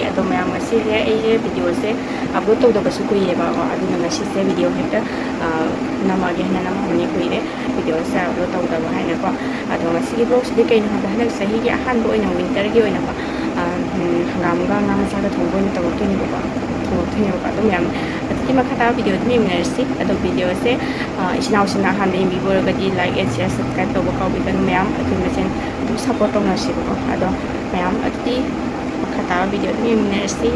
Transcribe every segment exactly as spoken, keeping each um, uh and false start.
ꯑꯗꯣ ꯃꯌꯥꯝ, ꯉꯁꯤꯁꯦ ꯑꯩꯁꯦ ꯚꯤꯗꯤꯑꯣꯁꯦ ꯑꯞꯂꯣꯗ ꯇꯧꯗꯕꯁꯨ ꯀꯨꯏꯔꯦꯕꯀꯣ, ꯑꯗꯨꯅ ꯉꯁꯤꯁꯦ ꯚꯤꯗꯤꯑꯣ ꯍꯦꯛꯇ ꯅꯝꯃꯒꯦ ꯍꯥꯏꯅ ꯅꯝꯃꯝꯕꯅꯤ꯫ ꯀꯨꯏꯔꯦ ꯚꯤꯗꯤꯑꯣꯁꯦ ꯑꯞꯂꯣꯗ ꯇꯧꯗꯕ ꯍꯥꯏꯅꯀꯣ꯫ ꯑꯗꯣ ꯉꯁꯤꯒꯤ ꯕ꯭ꯂꯣꯛꯁꯤꯗꯤ ꯀꯩꯅꯣ ꯍꯥꯏꯕꯗ, ꯍꯟꯗꯛ ꯆꯍꯤꯒꯤ ꯑꯍꯥꯟꯕ ꯑꯣꯏꯅ ꯋꯤꯟꯇꯔꯒꯤ ꯑꯣꯏꯅꯀꯣ, ꯍꯪꯒꯥꯝꯒ ꯉꯥ ꯃꯆꯥꯒ ꯊꯣꯡꯕ ꯑꯣꯏꯅ ꯇꯧꯔꯛꯇꯣꯏꯅꯦꯕꯀꯣ, ꯊꯣꯡꯉꯛꯇꯣꯏꯅꯦꯕꯀꯣ꯫ ꯑꯗꯨꯝ ꯌꯥꯝ ꯑꯗꯨꯗꯤ ꯃꯈꯥ ꯇꯥꯕ ꯚꯤꯗꯤꯑꯣ ꯑꯗꯨꯝ ꯌꯦꯡꯃꯤꯟꯅꯔꯁꯤ꯫ ꯑꯗꯣ ꯚꯤꯗꯤꯑꯣꯁꯦ ꯏꯆꯤꯟ ꯏꯅꯥꯎꯁꯤꯡꯅ ꯑꯍꯥꯟꯕ ꯌꯦꯡꯕꯤꯕ ꯑꯣꯏꯔꯒꯗꯤ like and share, subscribe ꯇꯧꯕ ꯀꯥꯎꯕꯤꯒꯅꯨ ꯃꯌꯥꯝ꯫ ꯑꯗꯨ ꯃꯁꯦꯟ ꯑꯗꯨꯝ ꯁꯞꯄꯣꯔꯠ ꯇꯧꯅꯁꯤꯕꯀꯣ꯫ ꯑꯗꯣ ꯃꯌꯥꯝ, ꯑꯗꯨꯗꯤ ꯃꯈꯥ ꯇꯥꯕ ꯚꯤꯗꯤꯑꯣ ꯑꯗꯨꯝ ꯌꯦꯡꯃꯤꯟꯅꯔꯁꯤ꯫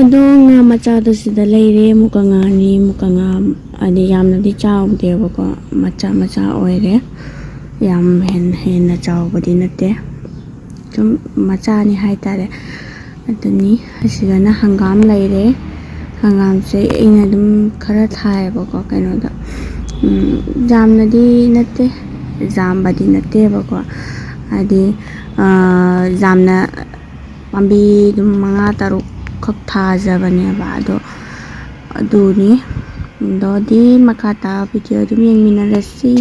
ꯑꯗꯣ ꯉꯥ ꯃꯆꯥꯗꯣ ꯁꯤꯗ ꯂꯩꯔꯦ꯫ ꯃꯨꯀ ꯉꯥꯅꯤ, ꯃꯨꯀ ꯉꯥ ꯍꯥꯏꯗꯤ ꯌꯥꯝꯅꯗꯤ ꯆꯥꯎꯗꯦꯕꯀꯣ, ꯃꯆꯥ ꯃꯆꯥ ꯑꯣꯏꯔꯦ꯫ ꯌꯥꯝ ꯍꯦꯟꯅ ꯍꯦꯟꯅ ꯆꯥꯎꯕꯗꯤ ꯅꯠꯇꯦ, ꯁꯨꯝ ꯃꯆꯥꯅꯤ ꯍꯥꯏꯇꯥꯔꯦ꯫ ꯑꯗꯨꯅꯤ꯫ ꯑꯁꯤꯗꯅ ꯍꯪꯒꯥꯝ ꯂꯩꯔꯦ꯫ ꯍꯪꯒꯥꯝꯁꯦ ꯑꯩꯅ ꯑꯗꯨꯝ ꯈꯔ ꯊꯥꯏꯌꯦꯕꯀꯣ, ꯀꯩꯅꯣꯗ, ꯌꯥꯝꯅꯗꯤ ꯅꯠꯇꯦ, ꯌꯥꯝꯕꯗꯤ ꯅꯠꯇꯦꯕꯀꯣ꯫ ꯍꯥꯏꯗꯤ ꯌꯥꯝꯅ ꯄꯥꯝꯕꯤ ꯑꯗꯨꯝ ꯃꯉꯥ ꯇꯔꯨꯛ ꯈꯛ ꯊꯥꯖꯕꯅꯦꯕ꯫ ꯑꯗꯣ ꯑꯗꯨꯅꯤ꯫ ꯑꯗꯣꯗꯤ ꯃꯈꯥ ꯇꯥꯕ ꯚꯤꯗꯤꯑꯣ ꯑꯗꯨꯝ ꯌꯦꯡꯃꯤꯟꯅꯔꯁꯤ꯫